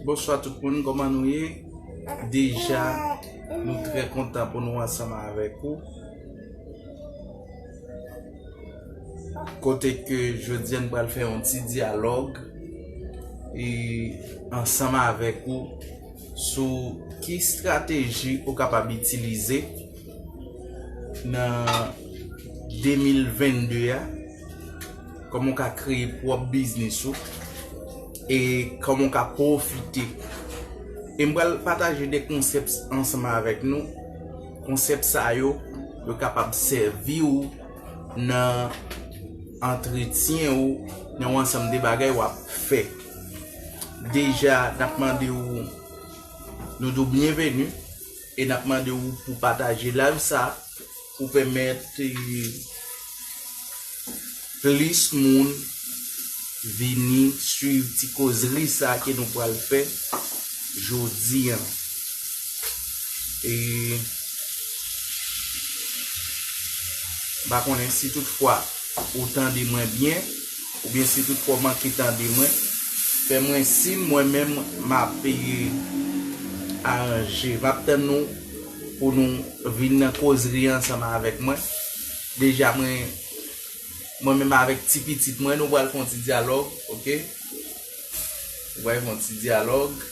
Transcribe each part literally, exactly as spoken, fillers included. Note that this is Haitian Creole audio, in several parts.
Bonswa tout moun, kòman nou ye? Deja, nou trè kontan pou nou ansanm avèk ou. Kote ke jodi a n pral fè yon ti dyalòg e ansanm avèk ou sou ki estrateji ou kapab itilize nan de mil vennde a, kòman w ka kreye pwòp biznis ou e kòman w ka pwofite. E m pral pataje de konsèp ansanm avèk nou. Konsèp sa yo, yo kapab sèvi w nan antretyen ou, nan yon ansanm de bagay w ap fè. Deja, n ap mande w, nou di w byenveni e n ap mande w pou pataje live sa pou pèmèt eh, plis moun vini swiv ti kozri sa ke nou pral fè jodi a. E m pa konnen si toutfwa ou tande mwen byen, oubyen si toutfwa w manke tande mwen, fè mwen siy, mwen menm m ap peye aranje. M ap tann nou pou nou vin nan kozri ansanm avèk mwen. Deja mwen, mwen menm avèk ti pitit mwen, nou pral fè yon ti dyalòg, oke? Nou pral fè yon ti dyalòg.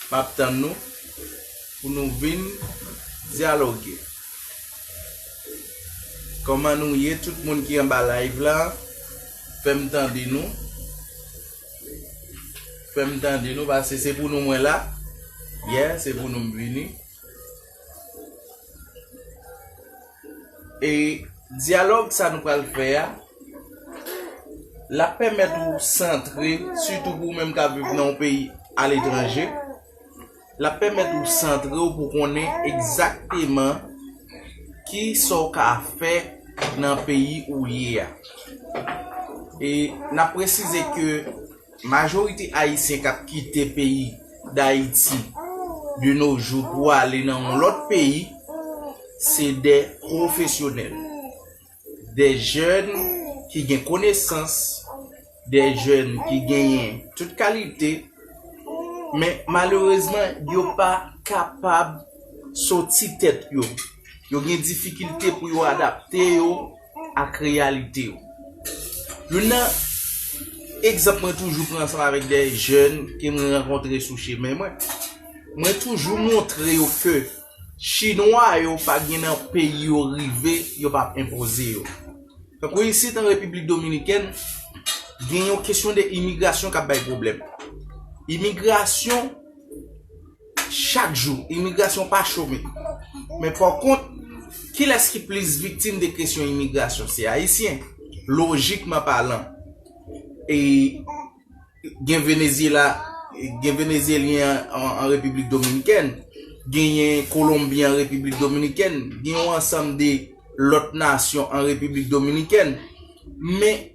M ap tann nou pou nou vin dyaloge. Kòman nou ye, tout moun ki anba live la? Fè m tande nou. Fè m tande nou, paske se pou nou mwen la. Yeah, se pou nou m vini. E dyalòg sa nou pral fè a, l ap pèmèt ou santre, sitou pou ou menm k ap viv nan yon peyi aletranje, l ap pèmèt ou santre w pou konnen egzakteman ki sa w ka fè nan peyi ou ye a. E n ap presize ke majorite Ayisyen k ap kite peyi Dayiti de nos jours pou ale nan yon lòt peyi, se de pwofesyonèl, de jèn ki gen konesans, de jèn ki genyen tout kalite, men malerezman, yo pa kapab soti tèt yo. Yo gen difikilte pou yo adapte yo ak reyalite yo. Youn nan egzanp mwen toujou pran ansanm avèk de jèn ke mwen rankontre sou chemen mwen, mwen toujou montre yo ke Chinwa yo pa gen nan peyi yo rive, yo p ap enpoze yo. Tankou isit an Repiblik Dominikèn, gen yon kesyon de imigrasyon k ap bay pwoblèm. Imigrasyon chak jou, imigrasyon pa chome. Men pa kont, kilès ki plis viktim de kesyon imigrasyon? Se Ayisyen, lojikman palan. E gen Venezyela, gen Venezyelyen an, an, an Repiblik Dominikèn, genyen Kolonbyen an Repiblik Dominikèn, gen yon ansanm de lòt nasyon an Repiblik Dominikèn. Men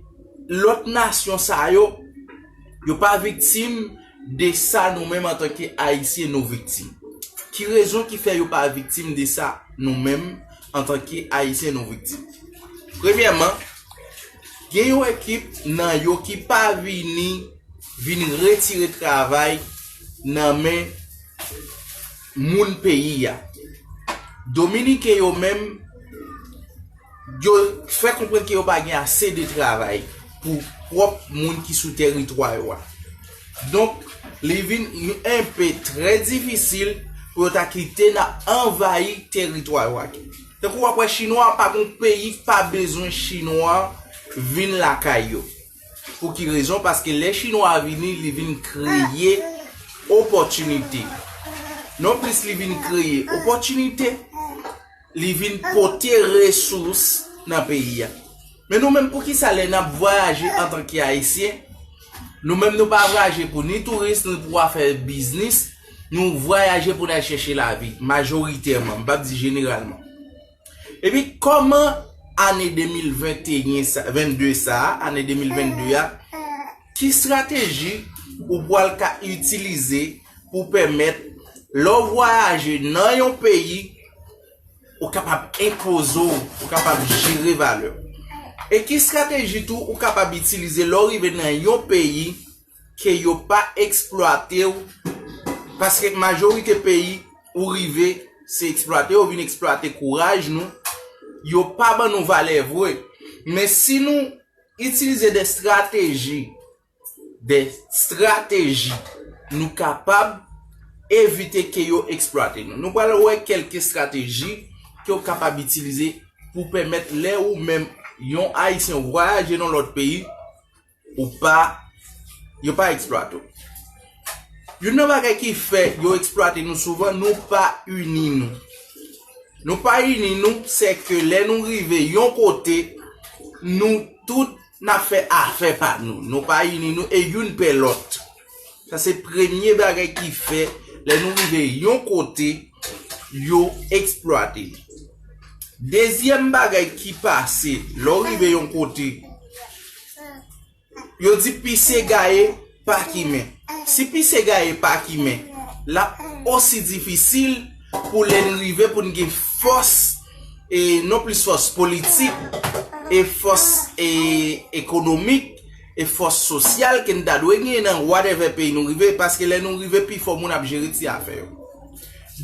lòt nasyon sa yo, yo pa viktim de sa nou menm antanke Ayisyen nou viktim. Ki rezon ki fè yo pa viktim de sa nou menm antanke Ayisyen nou viktim? Premyèman, gen yon ekip nan yo ki pa vini, vin retire travay nan men moun peyi a. Dominiken yo menm, yo fè konprann ke yo pa gen ase de travay pou pwòp moun ki sou teritwa yo a. Donk, li vin enpe trè difisil pou yo ta kite n ap anvayi teritwa yo a. Tankou w ap wè Chinwa pa gon peyi k pa bezwen Chinwa vin lakay yo. Pou ki rezon? Paske lè Chinwa vini, li vin kreye opòtinite. Non plis li vin kreye opòtinite, li vin pote resous nan peyi a. Men nou menm, poukisa lè n ap vwayaje antanke Ayisyen, nou menm nou pa vwayaje pou ni touris, ni pou afè biznis, nou vwayaje pou n al chèche lavi, majoritèman, m p ap di jeneralman. Epi kòman ane de mil venteyen sa, vennde sa a, ane de mil vennde a, ki estrateji ou pral ka itilize pou pèmèt lè w vwayaje nan yon peyi, ou kapab enpoze w, ou kapab jere valè w? E ki estrateji tou ou kapab itilize lè w rive nan yon peyi ke yo pa eksplwate w, paske majorite peyi ou rive, se eksplwate, yo vin eksplwate kouraj nou, yo pa ban nou valè vre. Men si nou itilize de estrateji, de estrateji, nou kapab evite ke yo eksplwate nou. Nou pral wè kèk estrateji ke w kapab itilize pou pèmèt lè ou menm yon Ayisyen vwayaje nan lòt peyi, ou pa, yo pa eksplwate w. Youn nan bagay ki fè yo eksplwate nou souvan, nou pa ini nou. Nou pa ini nou, se ke lè nou rive yon kote, nou tout n ap fè afè pa nou. Nou pa ini nou e youn pè lòt. Sa se premye bagay ki fè lè nou rive yon kote, yo eksplwate nou. Dezyèm bagay ki pase, lè w rive yon kote, yo di pise gaye pa kimen. Si pise gaye pa kimen, l ap osi difisil pou lè n rive pou n gen fòs, e non plis fòs politik, e fòs, e ekonomik, e fòs sosyal ke n ta dwe gen nan whatever peyi nou rive, paske lè nou rive, pifò moun ap jere ti afè yo.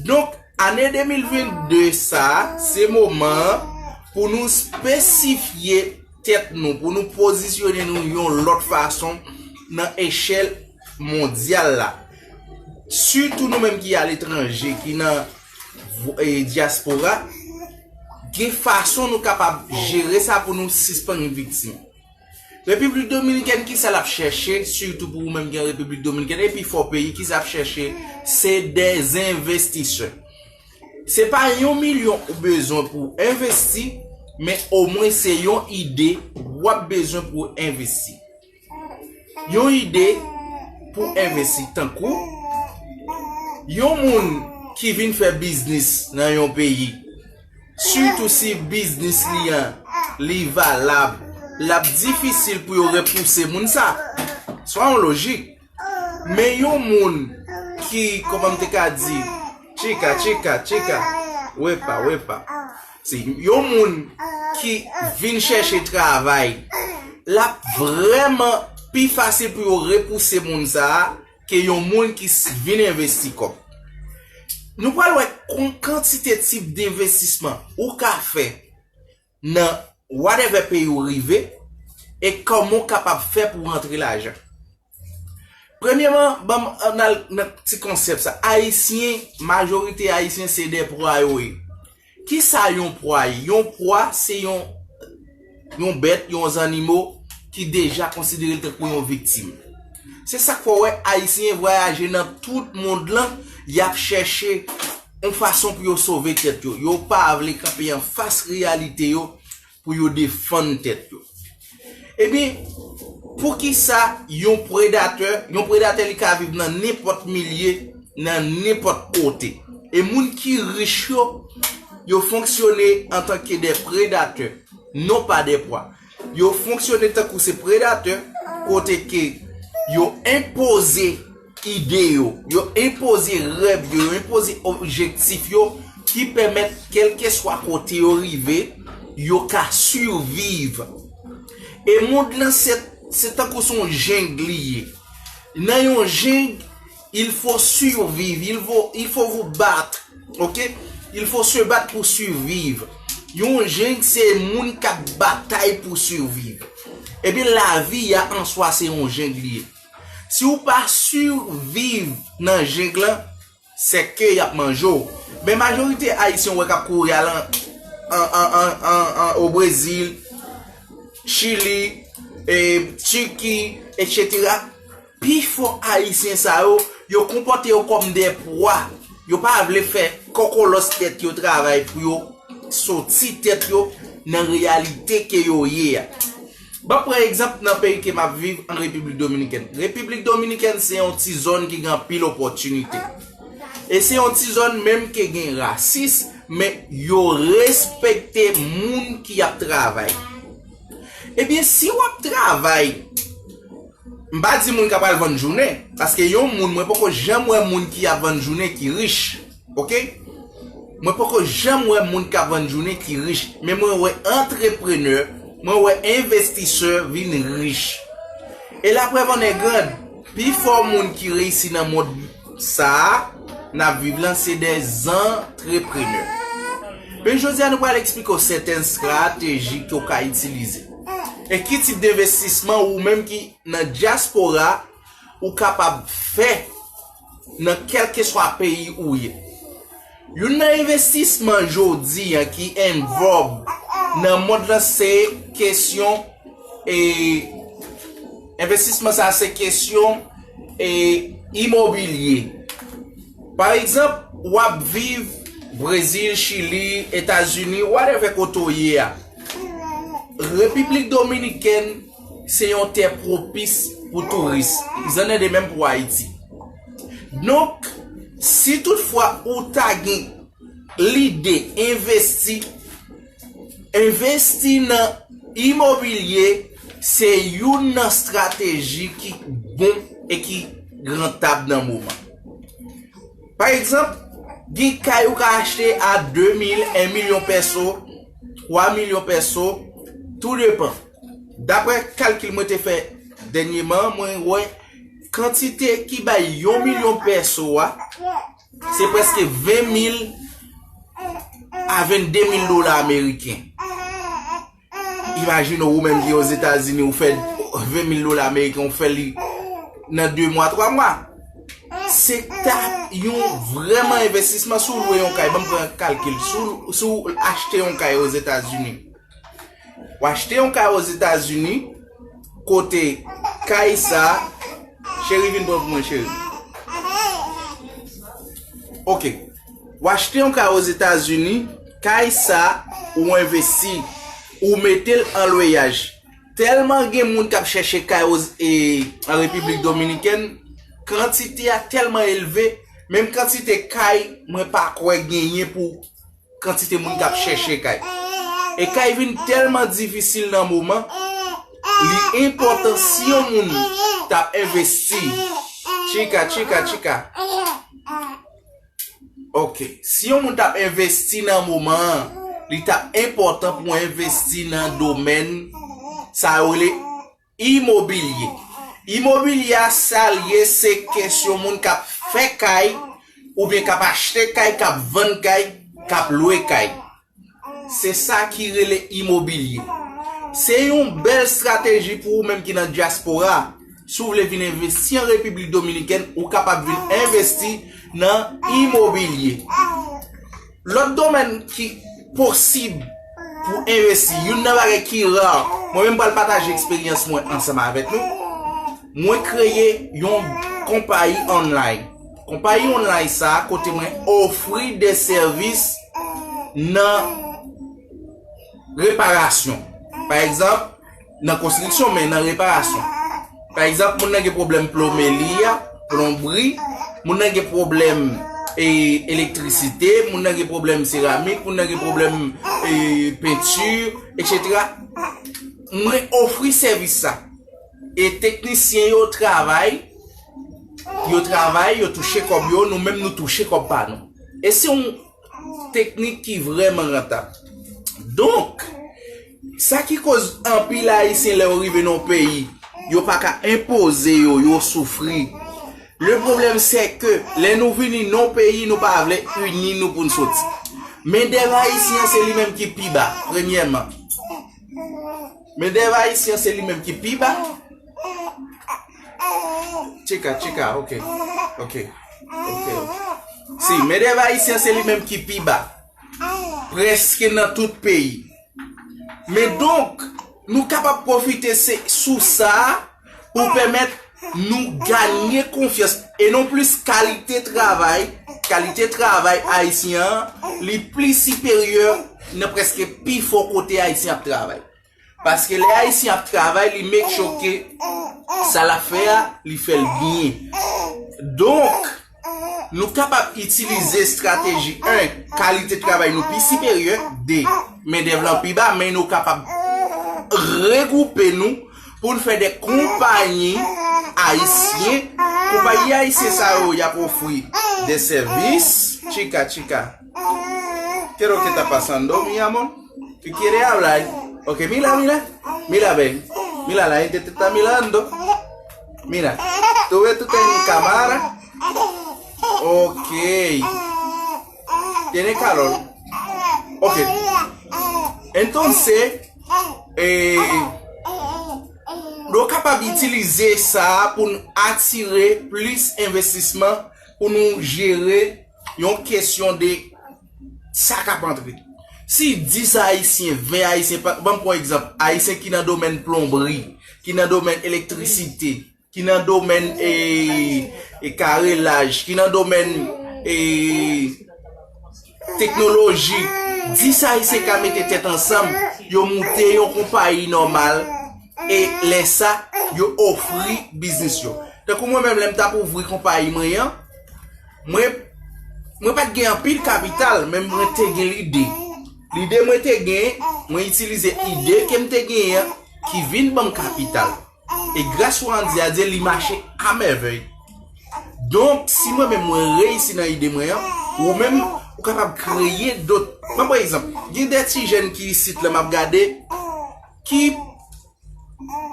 Donk, ane de mil vennde sa a, se moman an pou nou espesifye tèt nou, pou nou pozisyone nou yon lòt fason nan echèl mondyal la. Sitou nou menm ki aletranje, ki nan vo- e, dyaspora, gen fason nou kapab jere sa pou nou sispann viktim. Repiblik Dominikèn, ki sa l ap chèche, sitou pou ou menm ki an Repiblik Dominikèn, epi fò peyi, ki sa ap chèche, se de envestisè. Se pa yon milyon ou bezwen pou envesti, men omwen se yon ide w ap bezwen pou envesti. Yon ide pou envesti, tankou yon moun ki vin fè biznis nan yon peyi, sitou si biznis li an, li valab, l ap difisil pou yo repouse moun sa. Sa yon lojik. Men yon moun ki, kòman m te ka di, tchika, tchika, tchika, wepa, wepa. Se yon moun ki vin chèche travay, l ap vrèman pi fasil pou yo repouse moun sa a ke yon moun ki s- vin envesti kòb. Nou pral wè kon kantite tip denvestisman ou ka fè nan whatever peyi ou rive e kòman w kapab fè pou rantre lajan. Premyèman, ban m ann al nan ti konsèp sa. Ayisyen, majorite Ayisyen se de pwa yo ye. Ki sa yon pwa ye? Yon pwa se yon, yon bèt, yon zannimo ki deja konsidere l tankou yon viktim. Se sa k fè w wè Ayisyen vwayaje nan tout mond lan, y ap chèche yon fason pou yo sove tèt yo. Yo pa vle kanpe anfas reyalite yo pou yo defann tèt yo. Ebyen, poukisa yon predatè, yon predatè li ka viv nan nenpòt milye, nan nenpòt kote? E moun ki rich yo, yo fonksyone antanke de predatè, non pa de pwa. Yo fonksyone tankou se predatè, kote ke yo enpoze ide yo, yo enpoze rèv yo, yo enpoze objektif yo ki pèmèt kèlkeswa kote yo rive, yo ka siviv. E mond lan se, se tankou se yon jeng li ye. Nan yon jeng, il faut survivre, il faut, il faut vous battre, ok? Il faut se battre pour survivre. Yon jeng se moun k ap batay pou siviv. Ebyen, lavi a an swa se yon jeng li ye. Si w pa siviv nan jeng lan, se ke y ap manje w. Men majorite Ayisyen w wè k ap kouri al an, an, an, an, an, an, o Brezil, Chili, e, Tiki, etsetera. Pifò Ayisyen sa yo, yo konpòte yo kòm de pwa. Yo pa vle fè kokolos tèt yo travay pou yo soti tèt yo nan reyalite ke yo ye a. Ban m pran egzanp nan peyi ke m ap viv an Repiblik Dominikèn. Repiblik Dominikèn se yon ti zòn ki gen anpil opòtinite. E se yon ti zòn menm ke gen rasis, men yo respekte moun ki ap travay. Ebyen, si w ap travay, m pa di moun k ap al vann jounen, paske yon moun, mwen poko janm wè moun ki ap vann jounen ki rich. Ok? Mwen poko janm wè moun k ap vann jounen ki rich, men mwen wè antreprenè, mwen wè envestisè vin rich. E laprèv an è grand, Pifò moun ki reyisi nan mond sa a n ap viv lan se de zantreprenè. Men jodi a nou pral eksplike w sèten estrateji ke w ka itilize. E ki tip denvestisman ou menm ki nan dyaspora ou kapab fè nan kèlkeswa peyi ou ye. Youn nan envestisman jodi a ki en vòg nan mond lan se kesyon e envestisman sa se kesyon e imobilye. Pa egzanp, w ap viv Brezil, Chili, Etazini, whatever kote w ye a. Repiblik Dominikèn se yon tè pwopis pou touris. Zanède menm pou Ayiti. Donk, si toutfwa ou ta gen lide envesti, envesti nan imobilye se youn nan estrateji ki bon e ki rantab nan moman. Pa egzanp, gen kay ou ka achte a de mil, en milyon pèso, twa milyon pèso, tou depan. Daprè kalkil mwen te fè dènyeman, mwen wè kantite ki bay yon milyon pèso a, se prèske ven mil a vennde mil dola ameriken. Imajine w, ou menm ki Ozetazini, ou fè ven mil dola ameriken, ou fè li nan de mwa, twa mwa. Se ta yon vrèman envestisman si w lwe yon kay. Ban m pran kalkil. Si w, si w achte yon kay Ozetazini, w achte yon kay Ozetazini, kote kay sa, cheri, vin pran pou mwen, cheri. Ok. W achte yon kay Ozetazini, kay sa, ou envesti, ou mete l an lweyaj. Tèlman gen moun k ap chèche kay Oz-, e, an Repiblik Dominikèn, kantite a tèlman elve, menm kantite kay, mwen pa kwè genyen pou kantite moun k ap chèche kay. E kay vin tèlman difisil nan moman, li enpòtan si yon moun t ap envesti. Tchika, tchika, tchika. Ok. Si yon moun t ap envesti nan moman an, li t ap enpòtan pou envesti nan domèn sa yo rele imobilye. Imobilye a, sa l ye, se kesyon moun k ap fè kay, oubyen k ap achte kay, k ap vann kay, k ap lwe kay. Se sa ki rele imobilye. Se yon bèl estrateji pou ou menm ki nan dyaspora. Si w vle vin envesti an Repiblik Dominikèn, ou kapab vin envesti nan imobilye. Lòt domèn ki posib pou envesti, youn nan bagay ki ra, mwen menm pral pataje eksperyans mwen ansanm avèk nou. Mwen kreye yon konpayi online. Konpayi online sa a, kote mwen ofri de sèvis nan reparasyon. Pa egzanp, nan konstriksyon, men nan reparasyon. Pa egzanp, moun nan gen pwoblèm plomeli a, plonbri, moun nan gen pwoblèm e, elektrisite, moun nan gen pwoblèm seramik, moun nan gen pwoblèm e, penti, etsetera. Mwen ofri sèvis sa. E teknisyen yo travay, yo travay, yo touche kòb yo, nou menm nou touche kòb pa nou. E se yon teknik ki vrèman rantab. Donk, sa ki koz anpil Ayisyen lè yo rive nan yon peyi, yo pa ka enpoze yo, yo soufri. Le pwoblèm se ke lè nou vini nan yon peyi, nou pa vle ini nou pou n soti. Mendèv ayisyen an se li menm ki pi ba, premyèman. Mendèv ayisyen an se li menm ki pi ba. Tchika, tchika, ok. Ok. Ok. Si, mendèv ayisyen an se li menm ki pi ba. Prèske nan tout peyi. Men donk, nou kapab pwofite se, sou sa a pou pèmèt nou ganye konfyans. E non plis kalite travay, kalite travay ayisyen an, li pli siperyè nan prèske pifò kote ayisyen ap travay. Paske lè ayisyen ap travay, li make sure ke sa l ap fè a, li fè l byen. Donk, nou kapab itilize estrateji, en, kalite travay nou pi siperyè, de, mendèv lan pi ba, men nou kapab regwoupe nou pou n fè de konpayi ayisyen. Konpayi ayisyen sa yo, y ap ofri de sèvis. Tchika, tchika. ¿Qué es lo que está pasando, mi amor? ¿Qué quiere hablar? Ok, mira, mira. Mira, ven. Mira, la gente te está mirando. Mira. Tuve tú en cámara. Ok. Tiene calor. Ok. Entonces, eh, nou kapab itilize sa pou n atire plis envestisman, pou nou jere yon kesyon de sa k ap antre. Si dis Ayisyen, ven Ayisyen, pa- ban m pran egzanp, Ayisyen ki nan domèn plonbri, ki nan domèn elektrisite, ki nan domèn e, e karelaj, ki nan domèn e, teknoloji, dis Ayisyen ka mete tèt ansanm, yo moute yon konpayi nòmal, e lè sa, yo ofri biznis yo. Tankou mwen menm, lè m t ap ouvri konpayi mwen an, mwen, mwen pa t gen anpil kapital, men mwen te gen lide. Lide mwen te gen, mwen itilize ide ke m te genyen an ki vin ban m kapital. E gras ou an Dye, Dye li mache a mèvèy. Donk, si mwen menm mwen reyisi nan ide mwen an, ou menm ou kapab kreye dòt. Mwen, pa egzanp, gen de ti jèn ki isit la m ap gade, ki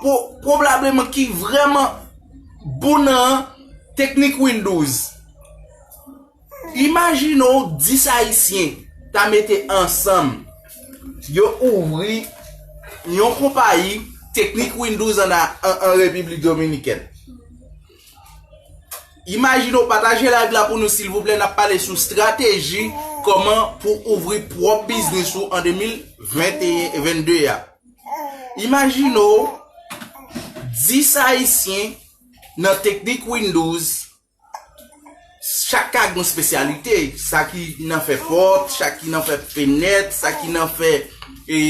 po- pwobableman ki vrèman bon nan teknik Windows. Imajine w dis Ayisyen ta mete ansanm, yo ouvri yon konpayi teknik Windows an, an, an Repiblik Dominikèn. Imajine w pataje live la pou nou, silvouplè, n ap pale sou estrateji kòman pou ouvri pwòp biznis ou an de mil venteyen e vennde a. Imajine w dis Ayisyen nan teknik Windows, chak ka gen yon espesyalite, sa ki nan fè pòt, sa ki nan fè fenèt, sa ki nan fè e,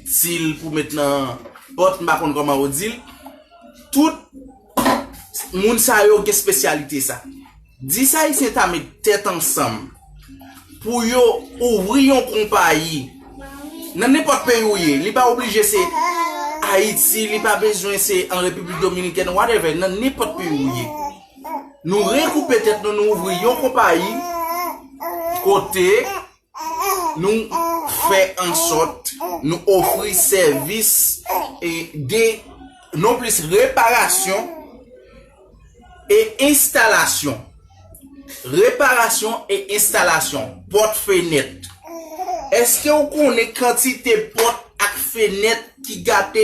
dil pou met nan pòt, m pa konn kòman yo di l. Tout moun sa yo gen espesyalite sa. Dis Ayisyen ta met tèt ansanm pou yo ouvri yon konpayi nan nenpòt peyi ou ye. Li pa oblije se Ayiti, li pa bezwen se an Repiblik Dominikèn, whatever, nan nenpòt peyi ou ye. Nou regwoupe tèt nou, nou ouvri yon konpayi kote nou fè ansòt nou ofri sèvis e de non plis reparasyon e enstalasyon. Reparasyon e enstalasyon pòt, fenèt. Èske w konnen kantite pòt ak fenèt ki gate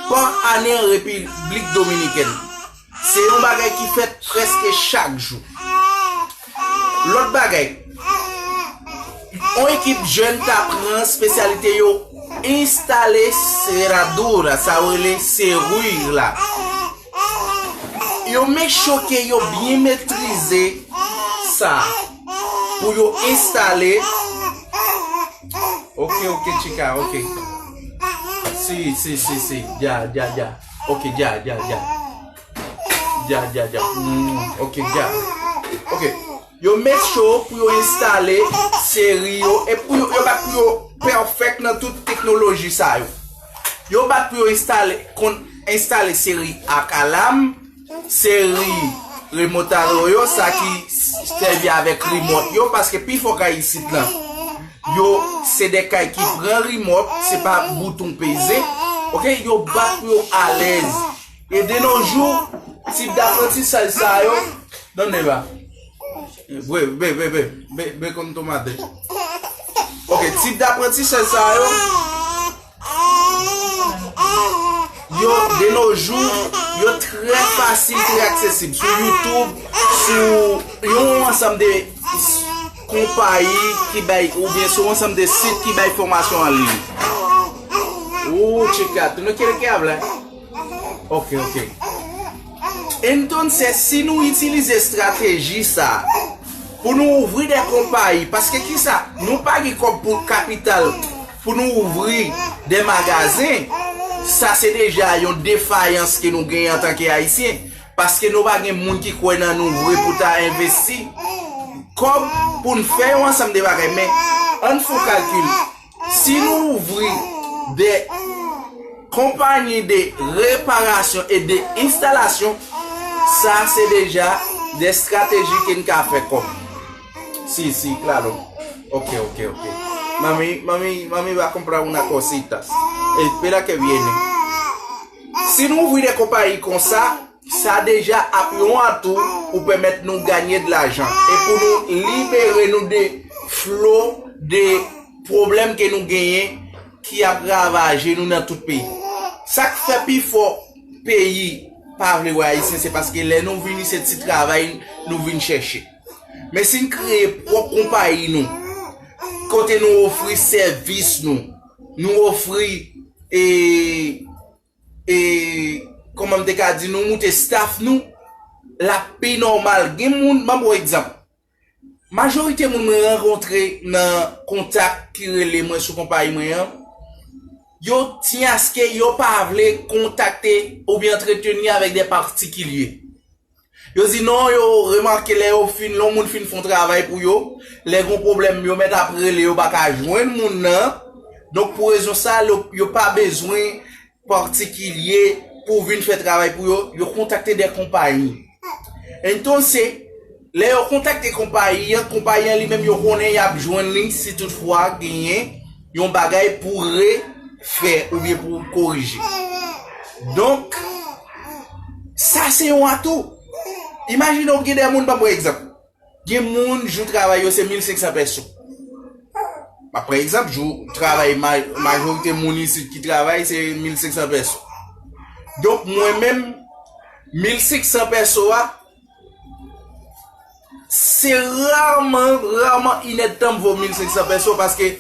pa ane an Repiblik Dominikèn? Se yon bagay ki fèt prèske chak jou. Lòt bagay, yon ekip jèn ta pran espesyalite yo, enstale seradura, sa yo rele seri la. Yo make sure ke yo byen metrize sa pou yo enstale. Ok, ok, chica, ok. Si, si, si, si. Ya, ya, ya. Ok, ya, ya, ya. Ya, ya, ya. Mm, ok, ya. Ok. Yo make sure pou yo enstale seri yo e pou yo, yo bat pou yo pèfèk nan tout teknoloji sa yo. Yo bat pou yo enstale, konn enstale seri ak alam, seri remotado yo, sa ki sèvi avèk rimòt yo, paske pifò kay isit lan, yo se de kay ki pran rimòt, se pa bouton peze. Ok, yo bat pou yo alèz. E de nos jours, tip daprantisaj sa yo, donde va? Ve, ve, ve, ve, ve, ve con tomate. Ok, tip daprantisaj sa yo, yo, de nos jours, yo trè fasil, trè aksesib. Sou YouTube, sou yon ansanm de konpayi ki bay, oubyen sou yon ansanm de sit ki bay fòmasyon an liy. Ou, chica, tú no quieres que hable? Ok, ok. Entonces, si nou itilize estrateji sa pou nou ouvri de konpayi, paske kisa? Nou pa gen kòb pou kapital pou nou ouvri de magazen. Sa se deja yon defayans ke nou genyen antanke Ayisyen, paske nou pa gen moun ki kwè nan nou vre pou ta envesti kòb pou n fè yon ansanm de bagay. Men, ann fè yon kalkil. Si nou ouvri de konpayi de reparasyon e de enstalasyon, sa se deja de estrateji ke n ka fè kòb. Sí, sí, claro. Ok, ok, ok. Mami, mami, mami va a comprar una cosita. Espera que viene. Si nou ouvri de konpayi konsa, Sa deja ap yon atou pou pèmèt nou ganye de lajan e pou nou libere nou de flo de pwoblèm ke nou genyen ki ap ravaje nou nan tout peyi. Sa k fè pifò peyi pa vle wè Ayisyen, se paske lè nou vini se ti travay nou vin chèche. Men si n kreye pwòp konpayi nou, kote nou ofri sèvis nou, nou ofri e e kòman m te ka di, nou moute staff nou, l ap pi nòmal. Gen moun, ban m yon egzanp. Majorite moun mwen rankontre nan kontak ki rele mwen sou konpayi mwen an, yo tyaske yo pa vle kontakte oubyen antreteni avèk de patikilye. Yo di non, yo remake lè yo fin, lè yon moun fin fè yon travay pou yo, lè gen yon pwoblèm, yo mèt ap rele, yo pa ka jwenn moun nan. Donk, pou rezon sa, yo, yo pa bezwen patikilye pou vin fè travay pou yo, yo kontakte de konpayi. Entonse, lè yo kontakte konpayi an, konpayi an li menm yo konnen y ap jwenn li si toutfwa genyen yon bagay pou refè oubyen pou korije. Donk, sa se yon atou. Imajine w gen de moun, ban m yon egzanp. Gen moun, jou travay yo se mil senk san pèso. M ap pran egzanp, jou travay ma-, majorite moun isit ki travay se mil senk san pèso. Donk, mwen menm, mil senk san pèso a, se raman, raman inèdtan m vo mil senk san pèso, paske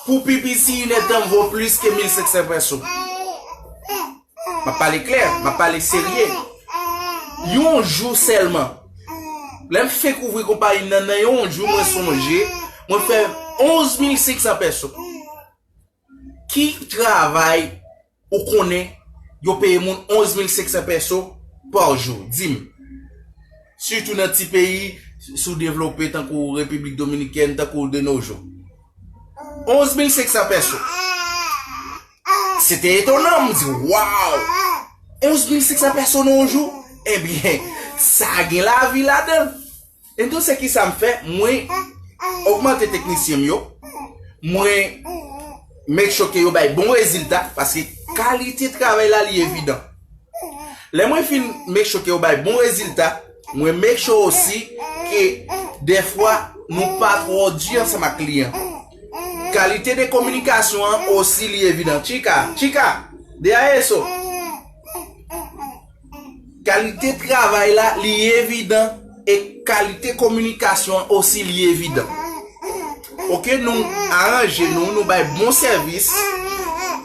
pou pi piti, inèdtan m vo plis ke mil senk san pèso. M ap pale klè, m ap pale serye. Yon jou sèlman. Lè m fenk ouvri konpayi m nan, nan yon jou, mwen sonje, mwen fè onz mil senk san pèso. Ki travay ou konnen yo peye moun onz mil senk san pèso pa jou? Di m. Sitou nan ti peyi soudevlope tankou Repiblik Dominikèn, tankou de nos jours. Onz mil senk san pèso. Se te etonan, m di, waw! Onz mil senk san pèso nan yon jou? Ebyen, sa gen lavi ladan. Entonse, kisa m fè? Mwen ogmante teknisyen m yo. Mwen make sure ke yo bay bon rezilta, paske kalite travay la, li evidan. Lè mwen fin make sure ke yo bay bon rezilta, mwen make sure osi ke dèfwa nou pa twò di ansanm ak kliyan. Kalite de kominikasyon an osi li evidan. Chika, Chika, de a eso. Kalite travay la, li evidan e kalite kominikasyon an osi li evidan. Oke, nou aranje nou, nou bay bon sèvis.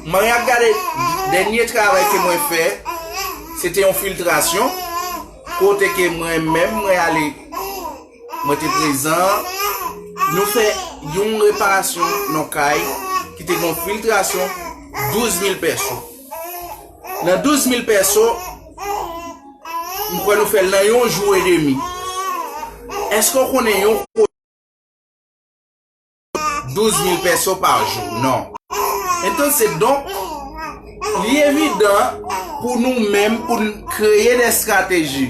Mwen ap gade dènye travay ke mwen fè, se te yon filtrasyon, kote ke mwen menm, mwen ale, mwen te prezan, nou fè yon reparasyon nan kay ki te gen yon filtrasyon douz mil pèso. Nan douz mil pèso, m kwè nou fè l nan yon jou edemi. Èske w konnen yon douz mil pèso pa jou? Non. Entonse, donk, li evidan pou nou menm, pou n kreye de estrateji,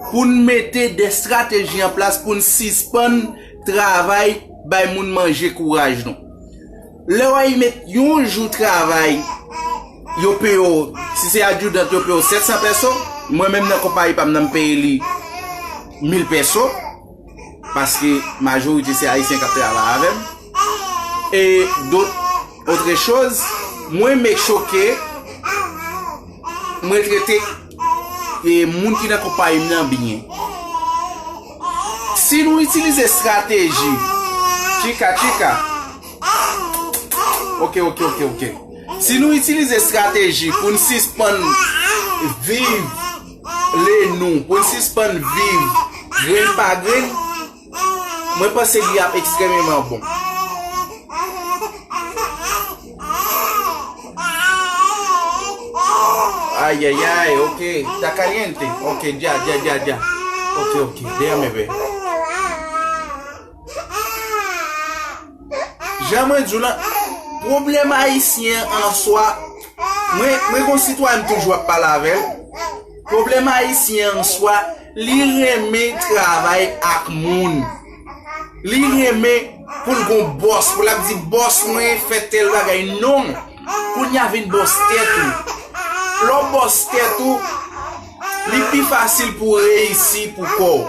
pou n mete de estrateji an plas, pou n sispann travay bay moun manje kouraj nou. Lè w ay met yon jou travay, yo peye w, si se adjoudan, yo peye w sèt san pèso, mwen menm nan konpayi pa m nan, m peye li mil pèso, paske majorite se Ayisyen k ap travay avè m. E dot, otre choz, mwen make sure ke mwen trete e moun ki nan konpayi m nan byen. Si nou itilize estrateji, Chika, Chika. Oke, oke, oke, oke. Si nou itilize estrateji pou n sispann viv le nou, pou n sispann viv grenn pa grenn, mwen panse li ap ekstrèmeman bon. Ayayay, oke. Está caliente. Oke, ya, ya, ya, ya. Oke, oke. Déjame ver. Jan mwen di w lan, pwoblèm ayisyen an swa, mwen, mwen gon sitwayen m toujou ap pale avè l. Pwoblèm ayisyen an swa, li renmen travay ak moun. Li renmen pou l gon bòs, pou l ap di, "Bòs mwen fè tèl bagay." Non. Kounye a vin bòs tèt ou. Lè w bòs tèt ou, Li pi fasil pou w reyisi pou kò w.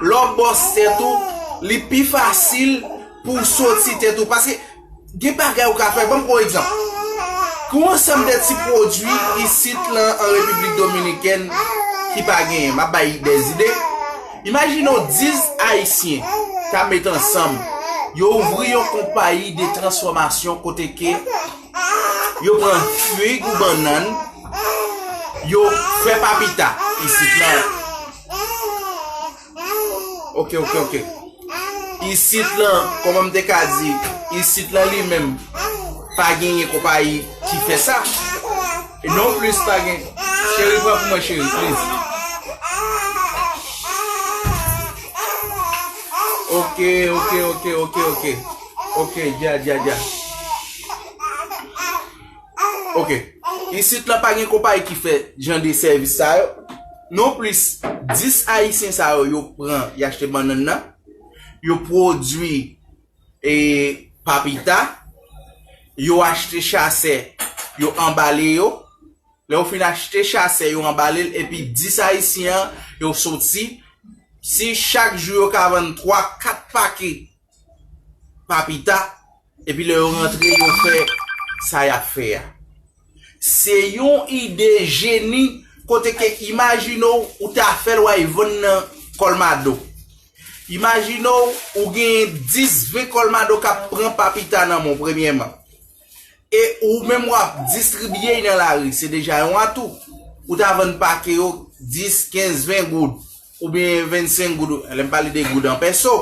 Lè w bòs tèt ou, li pi fasil pou w soti tèt ou. Paske gen bagay ou ka fè. Ban m pran yon egzanp. Gen yon ansanm de ti pwodui isit lan an Repiblik Dominikèn ki pa genyen. M ap bay de zide. Imajine w dis Ayisyen ta met ansanm. Yo ouvri yon konpayi de transfòmasyon kote ke yo pran fig ou bannann, yo fè papita isit lan. Ok, ok, ok. Isit lan, kòman m te ka di, isit lan li menm, pa genyen konpayi ki fè sa. E non plis pa gen. Cheri, pran pou mwen, cheri, please. Ok, ok, ok, ok, ok. Ok, dja, dja, dja. Ok. Isit lan pa gen konpayi ki fè jan de sèvis sa yo. Non plis, dis Ayisyen sa yo, yo pran, y achte bannann nan, yo pwodui e papita, yo achte chasè, yo anbale yo. Lè yo fin achte chasè, yo anbale l, epi dis Ayisyen an, yo soti. Si chak jou yo ka vann twa, kat pake papita, epi lè yo rantre, yo fè sa y ap fè a. Se yon ide jeni kote ke imajine w, ou ta fè l w al vann nan Kòlmado. Imajine w, ou gen dis, ven Kòlmado k ap pran papita nan men w, premyèman. E ou menm w ap distribiye y nan lari, se deja yon atou. Ou ta vann pake yo dis, kenz, ven goud, oubyen vennsenk goud, lè m pale de goud an pèso.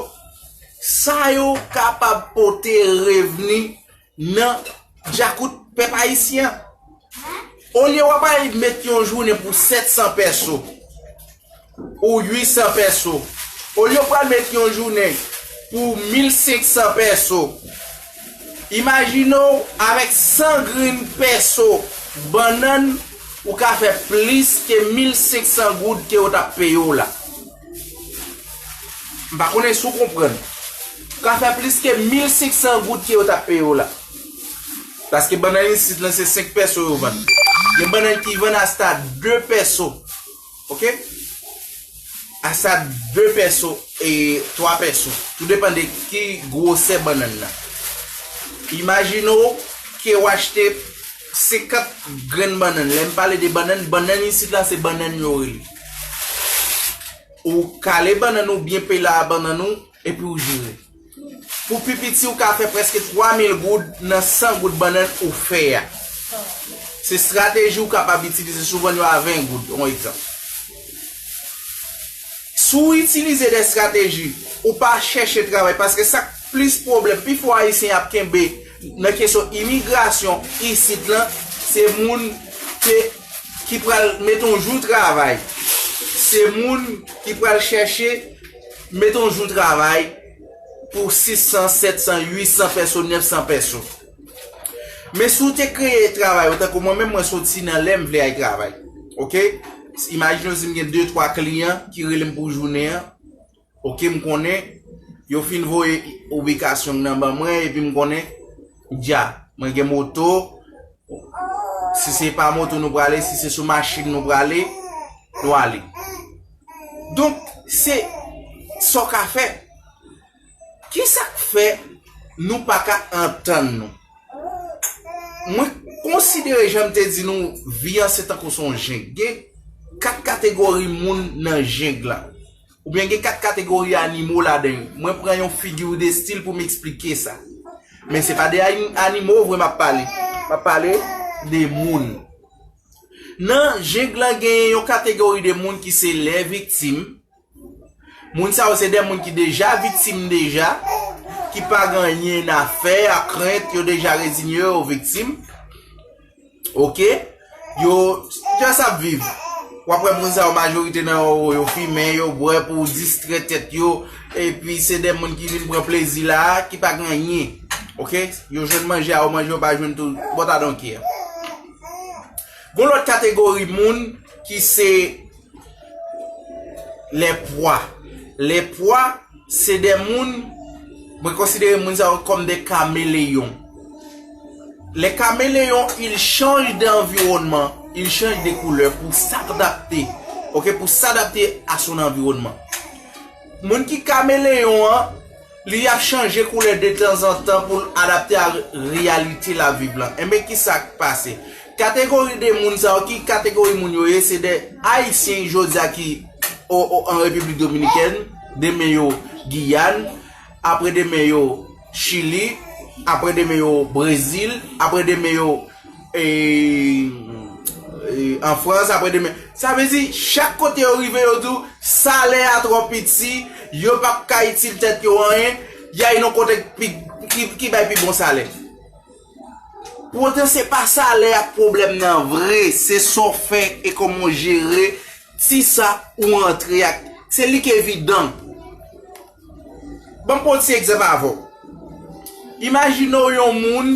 Sa yo kapab pote revni nan djakout pèp ayisyen an. Olye w ap al met yon jounen pou sèt san pèso, ou uit san pèso, olye w pral met yon jounen pou mil senk san pèso, imajine w avèk san grenn pèso bannann, ou ka fè plis ke mil senk san goud ke yo t ap peye w la. M pa konnen si w konprann. Ou ka fè plis ke mil senk san goud ke yo t ap peye w la. Paske bannann isit lan se senk pèso yo vann. Gen bannann ki vann asta de pèso. Ok? Asta de pèso e twa pèso. Tou depann de ki gwosè bannann nan. Imajine w ke w achte senkant grenn bannann. Lè m pale de bannann, bannann isit la se bannann yo rele. Ou kale bannann ou, byen pela bannann ou, epi ou jere. Pou pi piti, ou ka fè prèske twa mil goud nan san goud bannann ou fè a. Se estrateji ou kapab itilize, si w vann yo a ven goud, yon egzanp. Si w itilize de estrateji, ou pa chèche travay, paske sa k plis pwoblèm, pifò Ayisyen ap kenbe nan kesyon imigrasyon isit lan, se moun ke, ki pral met yon jou travay. Se moun ki pral chèche met yon jou travay pou sis san, sèt san, uit san pèso, nèf san pèso. Men si w te kreye travay ou, tankou mwen menm, mwen soti nan lè m vle al travay. Ok? Imajine w si m gen de, twa kliyan ki rele m pou jounen an. Ok, m konnen yo fin voye ibikasyon m nan ban mwen, epi m konnen, dja, mwen gen moto. Si se pa moto nou prale, si se sou machin nou prale, nou ale. Donk, se sa w ka fè. Kisa k fè nou pa ka antann nou? Mwen konsidere, jan m te di nou, vi an se tankou se yon jeng. Gen kat kategori moun nan jeng lan. Oubyen gen kat kategori animo ladan yo. Mwen pran yon figi de stil pou m eksplike sa. Men se pa de ani-, animo vre m ap pale. M ap pale de moun. Nan jeng lan genyen yon kategori de moun ki se lè viktim. Moun sa yo se de moun ki deja viktim deja, ki pa gen anyen a fè, a krent, yo deja rezinye yo viktim. Ok? Yo just ap viv. W ap wè moun sa yo, majorite nan yo, yo fimen, yo bwè pou distrè tèt yo. Epi se de moun ki vin pran plezi la, ki pa gen anyen. Ok? Yo jwenn manje a, yo manje, yo pa jwenn tou, but I don't care. Gon lòt kategori moun ki se lè pwa. Lè pwa, se de moun, mwen konsidere moun sa yo kòm de kameleyon. Les caméléons, ils changent d'environnement, ils changent de couleur pou s'adapter Ok, pour s'adapter à son environnement. Moun ki kameleyon an, li ap chanje koulè detanzantan pou l adapte a reyalite l ap viv lan. Enben, ki sa k pase? Kategori de moun sa yo, ki kategori moun yo ye? Se de Ayisyen, jodi a, ki o, o, an Repiblik Dominikèn, demen yo Giyàn, apre demen yo Chili, apre demen yo Brezil, apre demen yo e, e, an Frans, apre demen. Sa vle di, chak kote yo rive, yo di w, salè a twò piti, yo p ap ka itil tèt yo anyen, y a yon kote ki, ki, ki bay pi bon salè. Poutan, se pa salè a k pwoblèm nan vre, se sa w fè e kòman w jere ti sa ou antre ak. Se li k evidan. Ban m pran yon ti egzanp avè w. Imajine w yon moun,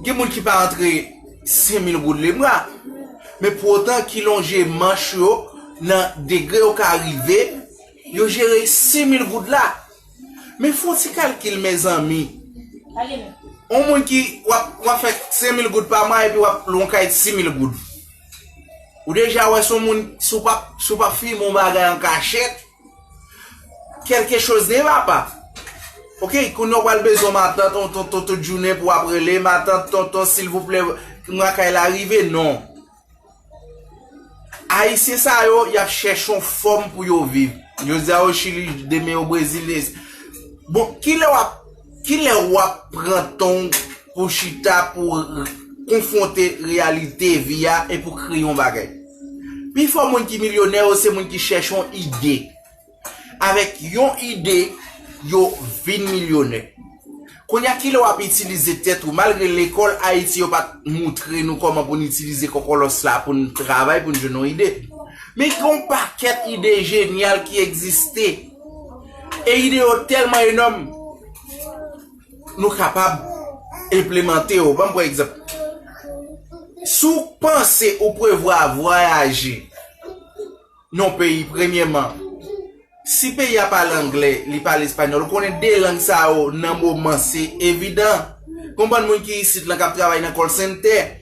gen moun ki pa antre senk mil goud le mwa, men poutan ki lonje manch yo nan degre yo ka rive, yo jere senk mil goud la. Men fè yon ti kalkil, mezanmi. Yon moun ki w ap, w ap fè senk mil goud pa mwa epi w ap lwe yon kay sis mil goud. Ou deja wè se yon moun, si w p ap, si w p ap fimen yon bagay an kachèt, quelque chose ne va pas. Ok, kounye a w pral bezwen matant, tonton, tonton, tout jounen pou w ap rele, matant, tonton, silvouplè, mwa kay la rive, non. Ayisyen sa yo, y ap chèche yon fòm pou yo viv. Jodi a yo Chili, demen yo Brezil. Bon, kilè w ap, kilè w ap pran tan w pou chita, pou konfwonte reyalite vi a e pou kreye yon bagay? Pifò moun ki milyonè yo se moun ki chèche yon ide. Avèk yon ide, yo vin milyonè. Kounye a, kilè w ap itilize tèt ou? Malgre lekòl Ayiti yo pa t moutre nou kòman pou n itilize kòkòlòs la pou n travay, pou n jwenn yon ide. Men gen yon pakèt ide jenyal ki egziste. E ide yo tèlman enòm, nou kapab enplimante yo. Ban m pran egzanp. Si w panse ou prevwa vwayaje nan yon peyi, premyèman, si peyi a pale anglè, li pale espanyòl, ou konnen de lang sa yo nan moman se evidan. Konprann moun ki isit lan k ap travay nan call center.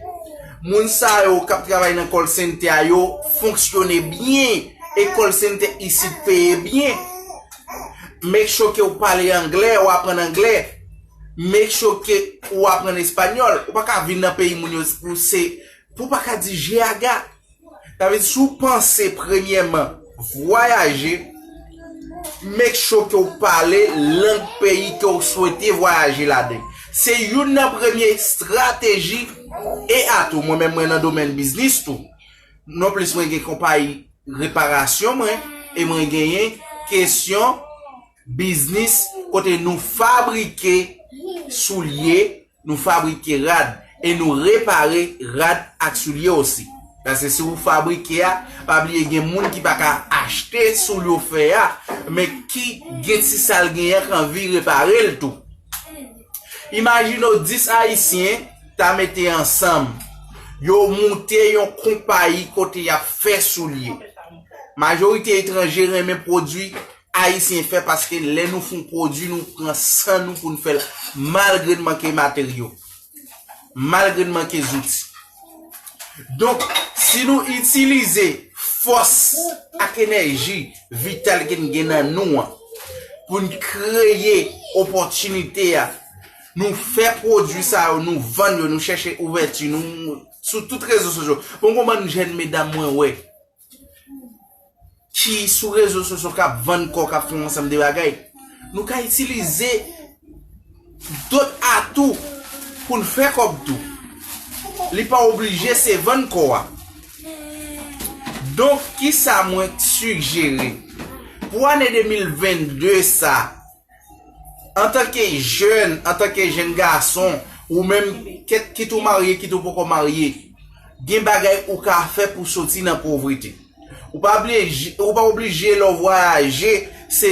Moun sa yo k ap travay nan call center a, yo fonksyone byen. E call center isit peye byen. Make sure ke w pale anglè, w aprann anglè. Make sure ke w aprann espanyòl. Ou pa ka vin nan peyi moun yo pou se, pou w pa ka di je aga. Sa vle di, si w panse premyèman vwayaje, make sure ke w pale lang peyi ke w swete vwayaje ladan. Se youn nan premye estrateji e atou. Mwen menm, mwen nan domèn biznis tou. Non plis mwen gen konpayi reparasyon mwen, e mwen genyen kesyon biznis kote nou fabrike soulye, nou fabrike rad, e nou repare rad ak soulye osi. Paske si ou fabrike a, pa bliye gen moun ki pa ka achte soulye w fè a, men ki gen ti sa l genyen k anvi repare l tou. Imajine w dis Ayisyen ta mete ansanm, yo moute yon konpayi kote y ap fè soulye. Majorite etranje renmen pwodui Ayisyen fè, paske lè nou fè yon pwodui, nou pran san nou pou n fè l, malgre n manke materyo, malgre n manke zouti. Donk, si nou itilize fòs ak enèji vital ke n gen nan nou an pou n kreye opòtinite a, nou fè pwodui sa yo, nou vann yo, nou chèche ouvèti, nou sou tout rezo sosyo. Bon, konbyen jèn medam mwen wè ki sou rezo sosyo k ap vann kò, k ap fè yon ansanm de bagay. Nou ka itilize dòt atou pou n fè kòb tou. Li pa oblije se vann kò a. Donk, kisa mwen sijere pou ane de mil vennde sa? Antanke jèn, antanke jèn gason, ou menm, kit, kit ou marye, kit ou poko marye, gen bagay ou ka fè pou soti nan povrete. Ou pa oblije, ou pa oblije lè w vwayaje, se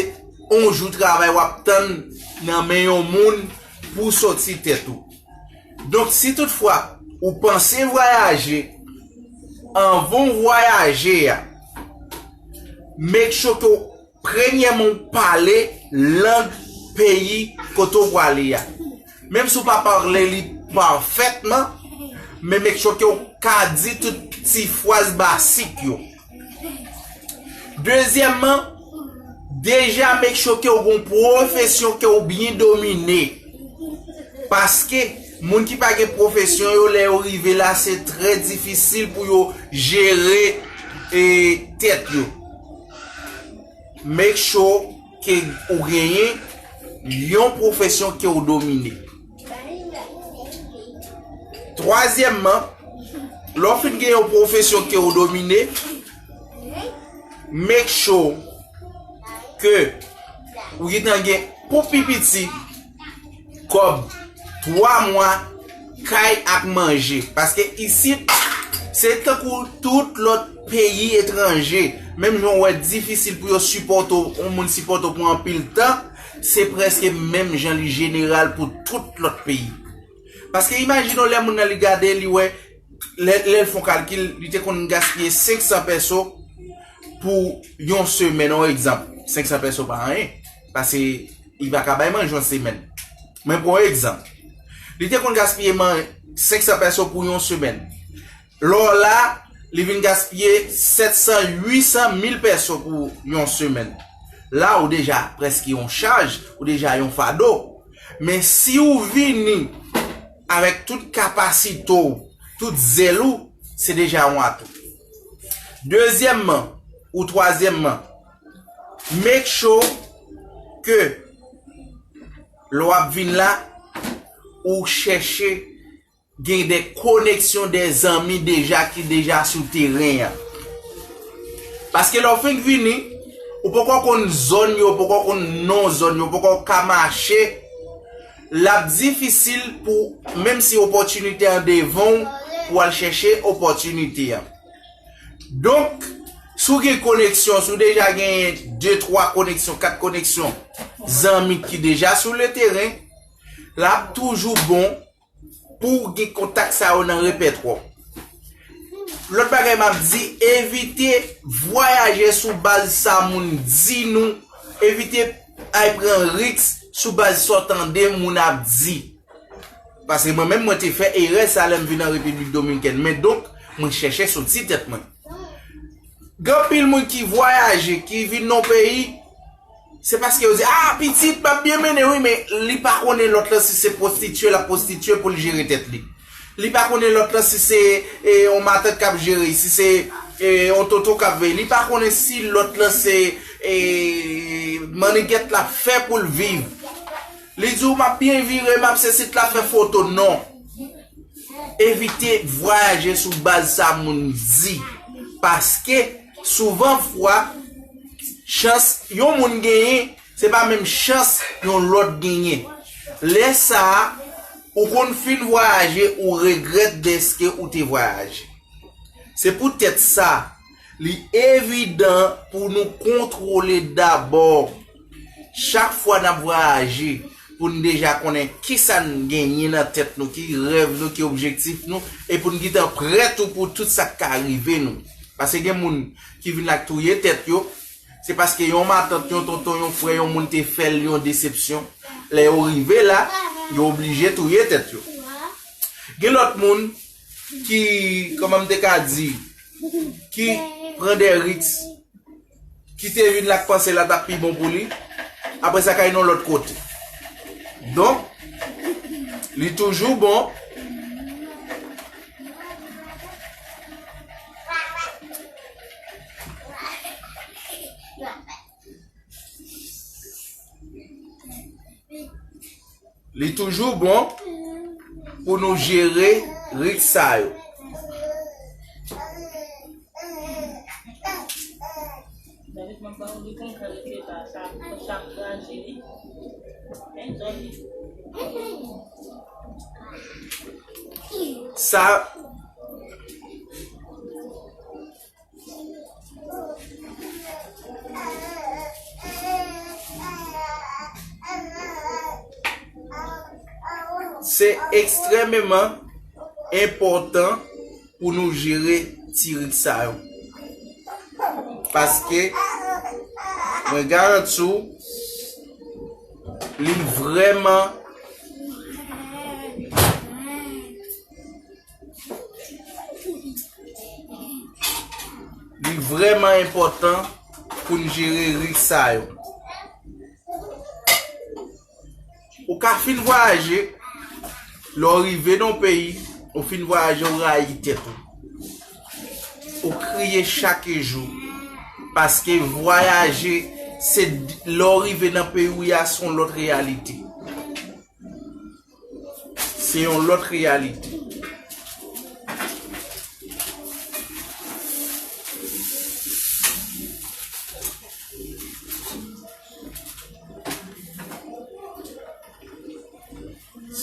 yon jou travay w ap tann nan men yon moun pou w soti tèt ou. Donk, si toutfwa ou panse vwayaje, anvan w vwayaje a, make sure ke w premyèman w pale lang peyi kote w prale a. Menm si w pa pale li pafètman, men make sure ke w ka di tout ti fraz basik yo. Dezyèmman, deja make sure ke w gen yon pwofesyon ke w byen domine. Paske moun ki pa gen pwofesyon yo, lè yo rive la, se trè difisil pou yo jere e, tèt yo. Make sure ke ou genyen yon pwofesyon ke w domine. Twazyèmman, lè w fin gen yon pwofesyon ke w domine, make sure ke ou gentan gen pou pi piti kòb twa mwa kay ak manje. Paske isit, se tankou tout lòt peyi etranje. Menm jan w wè difisil pou yo sipòte w, yon moun sipòte w pou anpil tan, se prèske menm jan li jeneral pou tout lòt peyi. Paske imajine w lè moun nan li gade, li wè, lè, lè l fè yon kalkil, li te konn gaspiye senk san pèso pou yon semèn, yon egzanp. Senk san pèso pa anyen, paske li pa ka bay manje yon semèn. Men pran yon egzanp. Li te konn gaspiye man, senk san pèso pou yon semèn. Lò la, li vin gaspiye sèt san, uit san, mil pèso pou yon semèn. La, ou deja prèske yon chaj, ou deja yon fado. Men si w vini avèk tout kapasite w, tout zèl ou, se deja yon atou. Dezyèmman, ou twazyèmman, make sure ke lè w ap vin la, ou chèche gen de koneksyon, de zanmi deja ki deja sou teren an. Paske lè w fenk vini, ou poko konn zòn yo, ou poko konn non zòn yo, ou poko ka mache, l ap difisil pou, menm si opòtinite an devan w, pou w al chèche opòtinite an. Donk, si w gen koneksyon, si w deja genyen de, twa koneksyon, kat koneksyon, zanmi ki deja sou le teren, l ap toujou bon pou w gen kontak sa yo nan repètwa w. Lòt bagay m ap di, evite vwayaje sou baz sa moun di nou, evite al pran risk sou baz sa w tande moun ap di. Paske mwen menm, mwen te fè erè sa lè m vin an Repiblik Dominikèn. Men donk, mwen chèche soti tèt mwen. Gen anpil moun ki vwayaje, ki vin nan peyi, se paske yo di, "Ah, pitit, m ap byen mennen wi," men li pa konnen lòt lan si se pwostitye l ap pwostitye pou l jere tèt li. Li pa konnen lòt lan si se, e, yon matant k ap jere, si se, e, yon tonton k ap veye. Li pa konnen si lòt lan se, e, mannigèt l ap fè pou l viv. Li di w, "M ap byen vire, m ap sesi," l ap fè foto. Non. Evite vwayaje sou baz sa moun di. Paske, souvan fwa, chans yon moun genyen, se pa menm chans yon lòt genyen. Lè sa a, ou konn fin vwayaje, ou regrèt dèske ou te vwayaje. Se poutèt sa, li evidan pou nou kontwole dabò chak fwa n ap vwayaje, pou n deja konnen kisa n genyen nan tèt nou, ki rèv nou, ki objektif nou, e pou n gentan prè tou pou tout sa k ka rive nou. Paske gen moun ki vin la k touye tèt yo, se paske yon matant, yon tonton, yon frè, yon moun te fè l yon desepsyon. Lè yo rive la, yo oblije touye tèt yo. Gen lòt moun ki, kòman m te ka di, ki pran de risk, ki te vin la k panse la t ap pi bon pou li, apre sa k al nan lòt kote. Donk, li toujou bon Li toujou bon pou nou jere risk sa yo. Sa Se ekstrèmeman enpòtan pou nou jere ti risk sa yo. Paske mwen garanti w, li vrèman Li vrèman enpòtan pou n jere risk sa yo. Ou ka fin vwayaje, lè w rive nan yon peyi, ou fin vwayaje, ou rayi tèt ou. Ou kriye chak jou. Paske vwayaje, se d-, lè w rive nan peyi w ye a, se yon lòt reyalite. Se yon lòt reyalite.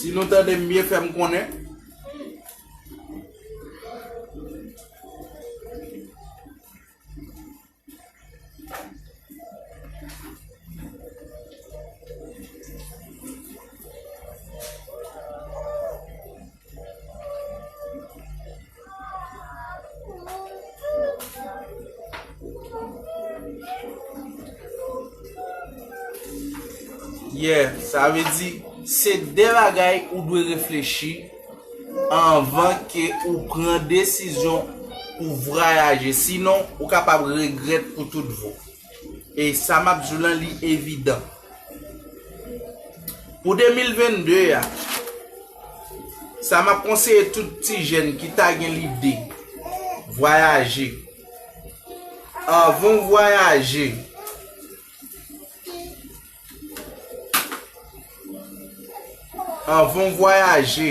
Si nou tande m byen, fè m konnen. Yeah, sa vle di, se de bagay ou dwe reflechi anvan ke ou pran desizyon pou vwayaje. Sinon, ou kapab regrèt pou tout vi w. E sa m ap di w lan, li evidan. Pou de mil vennde a, sa m ap konseye tout ti jèn ki ta gen lide vwayaje. Anvan w vwayaje, anvan w vwayaje,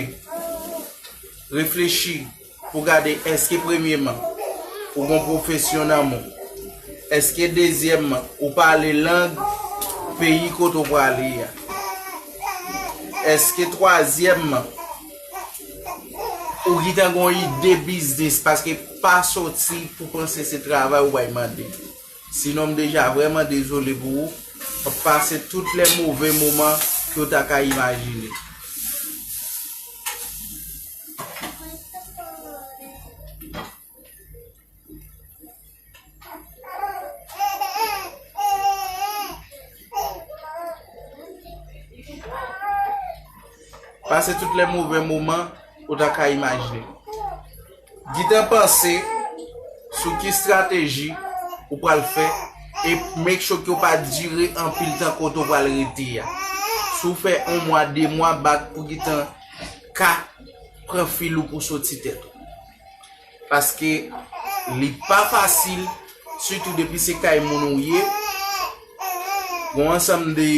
reflechi pou gade èske premyeman ou gen yon pwofesyon nan men w. Èske dezyèmman ou pale lang peyi kote w prale a. Èske twazyèmman ou gentan gen yon ide biznis, paske pa soti pou panse se travay ou pral mande. Sinon, m deja vrèman dezole pou ou. W ap pase tout lè move moman ke w ta ka imajine. Pase tout lè move moman ou ta ka imajine. Gentan panse sou ki estrateji ou pral fè e make sure ke w pa dire anpil tan kote w pral rete a. Si w fè yon mwa, de mwa, bat pou gentan ka pran fil ou pou soti tèt ou. Paske li pa fasil, sitou depi se kay moun ou ye. Gon ansanm de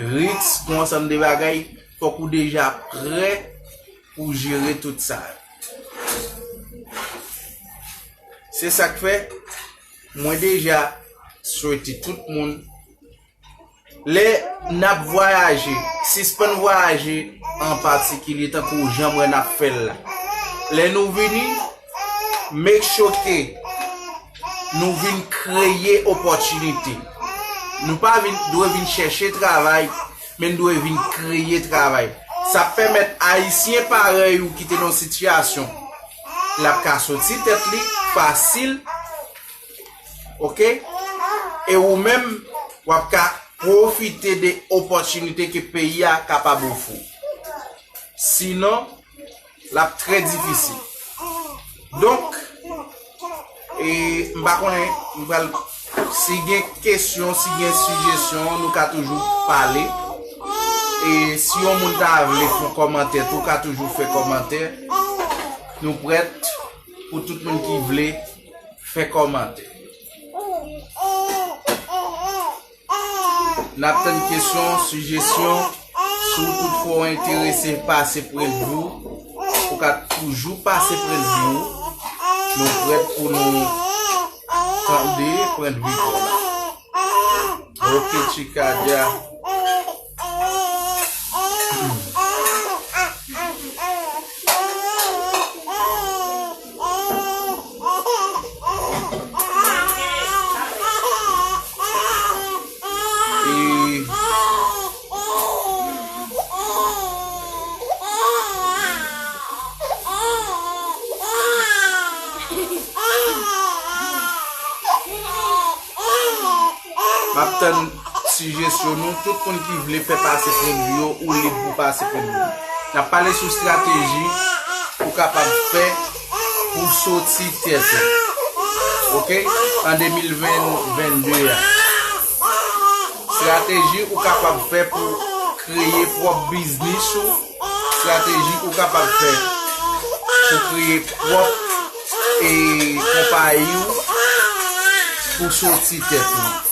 risk, gon ansanm de bagay, fòk ou deja prè pou jere tout sa. Se sa k fè, mwen deja swete tout moun, lè n ap vwayaje, sispann vwayaje an patikilye tankou jan m wè n ap fè l la. Lè nou vini, make sure ke nou vin kreye opòtinite. Nou pa vin, dwe vin chèche travay, men n dwe vin kreye travay. Sa ap pèmèt Ayisyen parèy ou ki te nan sitiyasyon, l ap ka soti tèt li fasil, oke? E ou menm, w ap ka pwofite de opòtinite ke peyi a kapab ofri w. Sinon, l ap trè difisil. Donk, e, m pa konnen, m pral, si gen kesyon, si gen sijesyon, nou ka toujou pale. E si yon moun ta vle fè yon kòmantè tou, ka toujou fè kòmantè. Nou prèt pou tout moun ki vle fè kòmantè. N ap tann kesyon, sijesyon. Si w toutfwa w enterese pase pwennvi w, ou ka toujou pase pwennvi w. Nou prèt pou nou tande pwennvi pa w la. Ok, Chikadia. E M ap tann sijesyon nou. Tout moun ki vle fè pase pwennvi yo, ou lib pou pase pwennvi. N ap pale sou estrateji ou kapab fè pou soti tèt ou. Ok, an de mil ven, vennde a. Estrateji ou kapab fè pou kreye pwòp biznis ou, estrateji ou kapab fè pou kreye pwòp e konpayi ou pou soti tèt ou.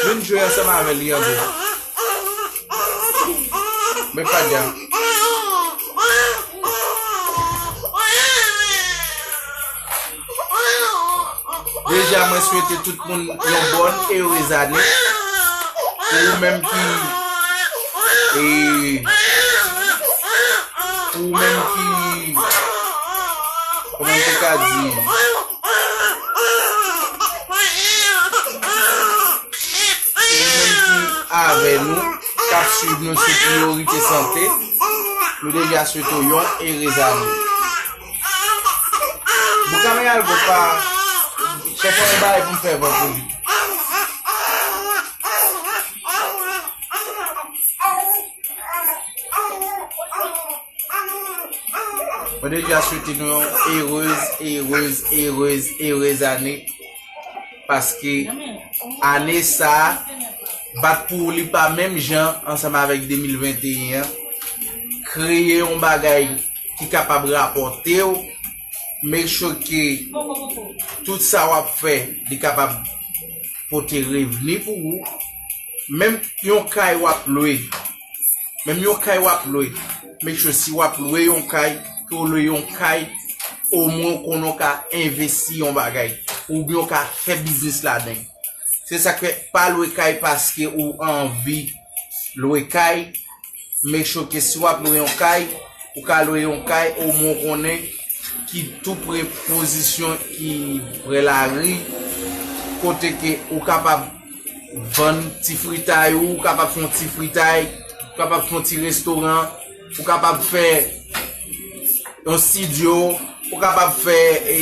Vin jwe ansanm avè li an gwo. Men pa djan. Deja, mwen swete tout moun yon bòn e erez ane. Pou ou menm ki, e, pou ou menm ki, kòman m te ka di, pou ou menm ki avè nou, k ap swiv nou sou Priyorite Sante, nou deja swete w yon erez ane. Bon, kamera l bon pa, chèche yon bagay pou m fè van pou li. Mwen deja swete nou yon erez, erez, erez, erez ane. Paske ane sa a, bat pou ou li pa menm jan ansanm avèk de mil venteyen an. Kreye yon bagay ki kapab rapòte w. Make sure ke tout sa w ap fè, li kapab pote revni pou ou. Menm yon kay w ap lwe, menm yon kay w ap lwe, make sure si w ap lwe yon kay, ke w lwe yon kay, omwen w konnen w ka envesti yon bagay, oubyen w ka fè biznis ladan l. Se sa k fè, pa lwe kay paske ou anvi lwe kay, make sure ke si w ap lwe yon kay, ou ka lwe yon kay, omwen w konnen ki tou pre pozisyon ki pre lari, kote ke ou kapab vann ti fritay ou, ou kapab fè yon ti fritay, ou kapab fè yon ti restoran, ou kapab fè yon estidyo, ou kapab fè, e,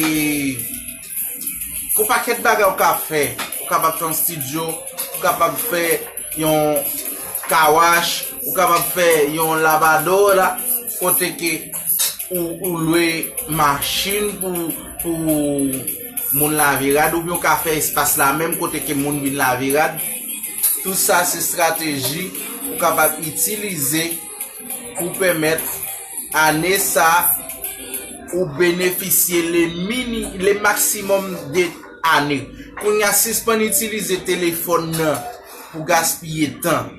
Gon pakèt bagay ou ka fè. Ou kapab fè yon estidyo, ou kapab fè yon car wash, ou kapab fè yon lavadora, kote ke ou, ou lwe machin pou, pou moun lave rad, oubyen ou ka fè espas la menm kote ke moun vin lave rad. Tout sa se estrateji ou kapab itilize pou pèmèt ane sa ou benefisye le mini, le maximum de ane. Kounye a, sispann itilize telefòn nan pou gaspiye tan.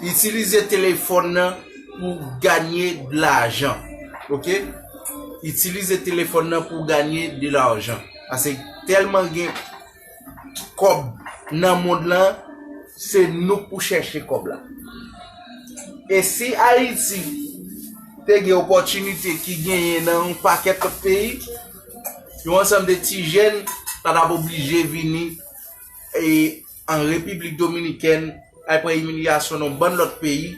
Itilize telefòn nan pou ganye de lajan. Ok? Itilize telefòn nan pou ganye de lajan. Paske tèlman gen kòb nan mond lan, se nou k pou chèche kòb la. E si Ayiti te gen opòtinite ki genyen nan yon pakèt lòt peyi, yon ansanm de ti jèn pa t ap oblije vini, e, an Repiblik Dominikèn, al pran imilyasyon nan yon bann lòt peyi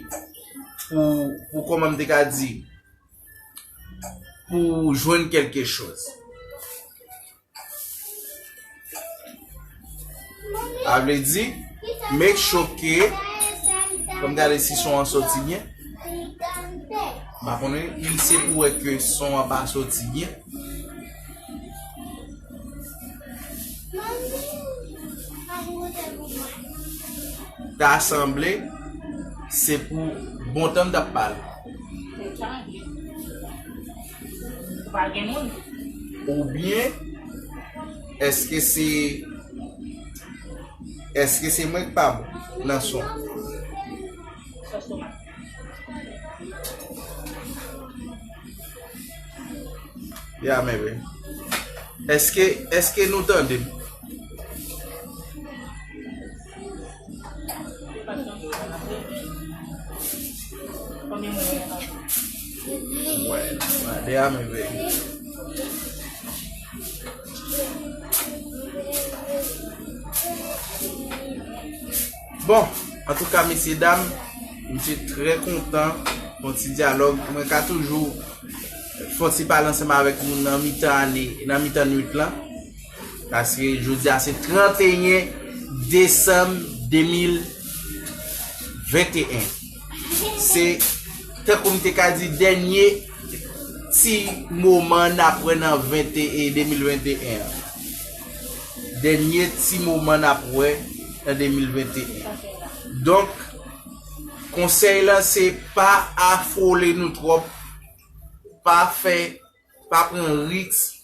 pou, pou kòman m te ka di, pou jwenn kèlke choz. Sa vle di, make sure ke, fò m gade si son an soti byen. M pa konnen, li se pou wè ke son an pa soti byen. Ta sanble, se pou bon tan m t ap pale. Ou pa gen moun. Oubyen, èske se, èske se mwen k pa bon nan son? Sòs tomat. Ya, men vre. Èske, èske nou tande m? Wè, gade a mèvèy. Bon, antouka, mesye dam, m te trè kontan pou yon ti dyalòg. Mwen ka toujou fè yon ti pale ansanm avèk nou nan mitan ane, nan mitan nwit lan. Paske jodi a se tranteyen desanm de mil venteyen. Se, tankou m te ka di, dènye ti moman n ap wè nan vente, e, de mil venteyen an. Dènye ti moman n ap wè nan de mil venteyen. Donk, konsèy lan se pa afole nou twòp, pa fè, pa pran risk,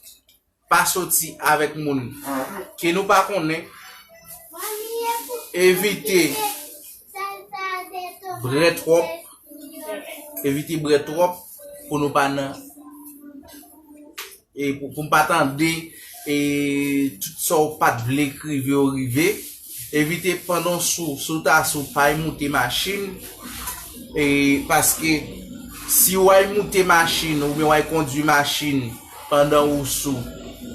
pa soti avèk moun ke nou pa konnen, evite brè twòp, evite brè twòp pou nou pa nan, e pou, pou n pa tande, e tout sa w pa t vle k rive w rive. Evite pandan w sou, si w ta sou, pa al moute machin, e paske si w al moute machin oubyen w al kondui machin pandan ou sou,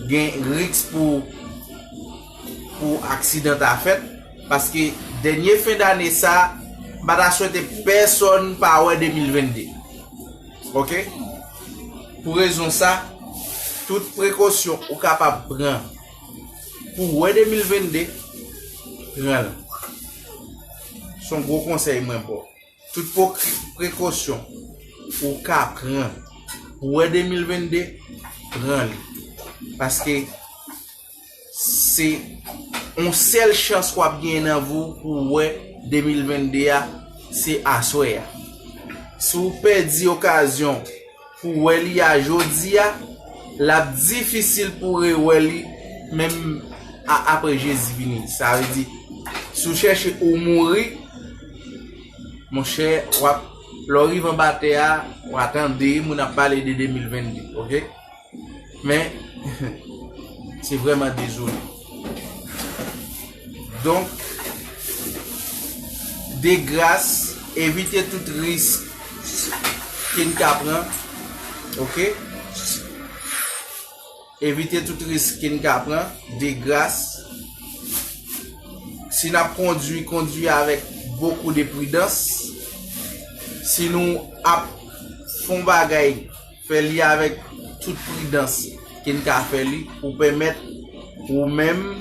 gen risk pou, pou aksidan ta fèt, paske dènye fen dane sa, m pa ta swete pèsonn pa wè de mil vennde. Oke? Pou rezon sa, tout prekosyon ou kapab pran pou wè de mil vennde, pran l. Se yon gwo konsèy mwen ba w. Tout pokri-, prekosyon ou ka pran pou wè de mil vennde, pran li. Paske se yon sèl chans w ap genyen nan vi w pou w wè de mil vennde a, se aswè a. Si w pèdi okazyon pou w wè li a jodi a, l ap difisil pou w rewè li menm a, apre Jezi vini. Sa vle di, si w chèche ou mouri, monchè, w ap, lè w rive anba tè a, w a tande moun ap pale de de mil vennde, oke? Men, se vrèman dezole. Donk, de gras, evite tout risk ke n ka pran, oke? Evite tout risk ke n ka pran, de gras. Si n ap kondui, kondui avèk bokou de pridans. Si nou ap fè yon bagay, fè li avèk tout pridans ke n ka fè li pou pèmèt ou menm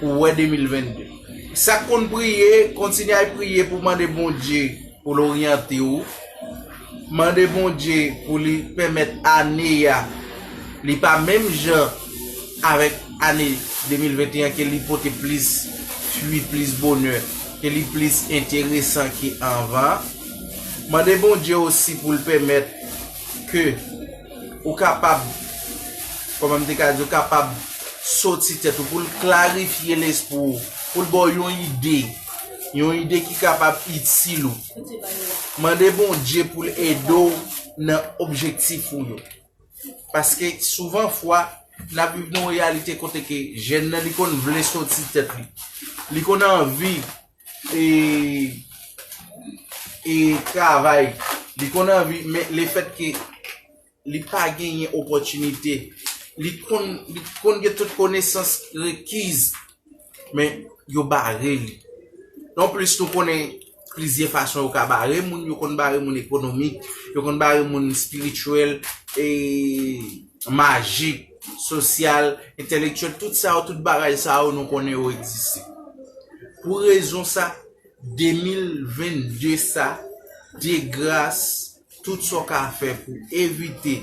ou wè de mil vennde. Sa k konn priye, kontinye al priye pou mande Bondye pou l oryante w. Mande Bondye pou li pèmèt ane a, li pa menm jan avèk ane de mil venteyen ke li pote plis fwi, plis bonè, ke li plis enteresan ke anvan. Mande Bondye osi pou l pèmèt ke ou kapab, kòman m te ka di, ou kapab soti tèt ou, pou l klarifye lespri w, pou l ba w yon ide, yon ide ki kapab itil ou. Mande Bondye pou l ede w nan objektif ou yo. Paske souvan fwa, n ap viv nan yon reyalite kote ke jèn nan, li konn vle soti tèt li. Li konn anvi, e, e travay. Li konn anvi, men lefètke li pa genyen opòtinite. Li konn, li konn gen tout konesans rekiz, men yo bare li. Nonplis, nou konnen plizyè fason yo ka bare moun. Yo konn bare moun ekonomik, yo konn bare moun espirityèl, e majik, sosyal, entèlektyèl, tout sa yo, tout bagay sa yo, nou konnen yo egziste. Pou rezon sa, de mil vennde sa, de gras, tout sa w ka fè pou evite,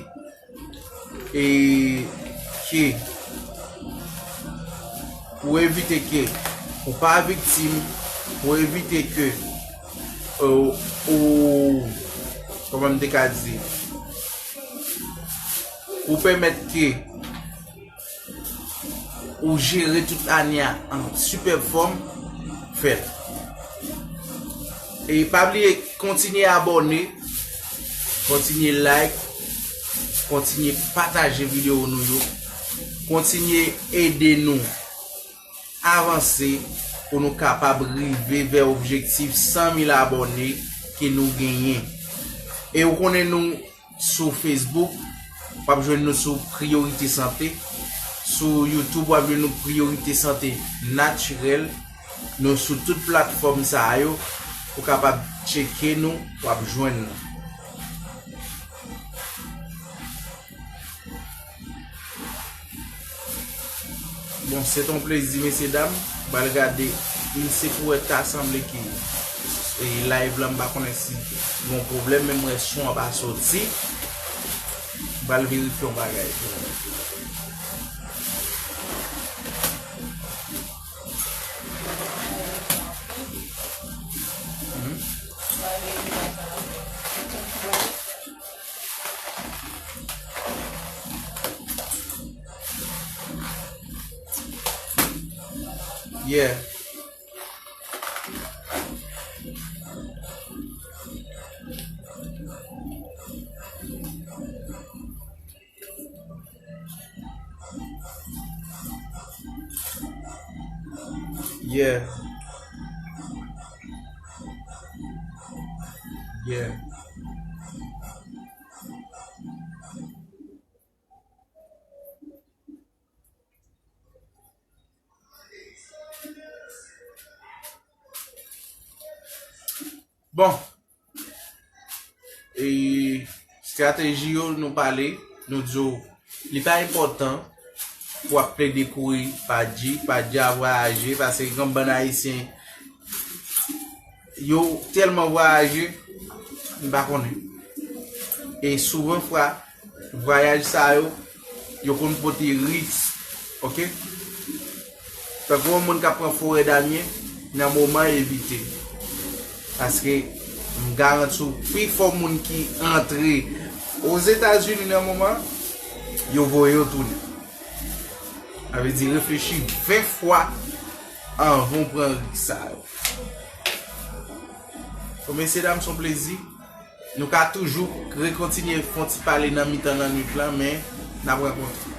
e, ke, pou evite ke ou pa viktim, pou evite ke, e, ou, kòman m te ka di, pou pèmèt ke ou jere tout ane a an sipèb fòm, fè l. E pa bliye, kontinye abòne, kontinye like, kontinye pataje videyo nou yo, kontinye ede nou avanse pou nou kapab rive vè objektif san mil abòne ke nou genyen. E ou konnen nou sou Facebook, w ap jwenn nou sou Priyorite Sante. Sou YouTube, w ap jwenn nou Priyorite Sante Natirèl. Nou sou tout platfòm sa yo. Ou kapab tcheke nou, w ap jwenn nou. Bon, se t on plezi, mesye dam. M pral gade, il se pou wè ta sanble ke e, live la, m pa konnen si gon pwoblèm, men m wè son an pa soti. M pral verifye yon bagay pou nou. Mhm. Yeah. Yeah. Yeah. Bon. E estrateji yo, nou pale, nou di w, li pa enpòtan pou w ap plede kouri pa G, pa G a vwayaje, paske gen bann Ayisyen, yo tèlman vwayaje, m pa konnen. E souvan fwa, vwayaj sa yo, yo konn pote risk, oke? Tankou yon moun k ap pran forè damyen, nan moman evite. Paske m garanti w, pifò moun ki antre Ozetazini nan moman, yo voye yo tounen. Sa vle di, reflechi ven fwa anvan w pran risk sa yo. Bon, mesye dam, se yon plezi. Nou ka toujou rekontinye fè yon ti pale nan mitan lannwit lan, men n ap rankontre.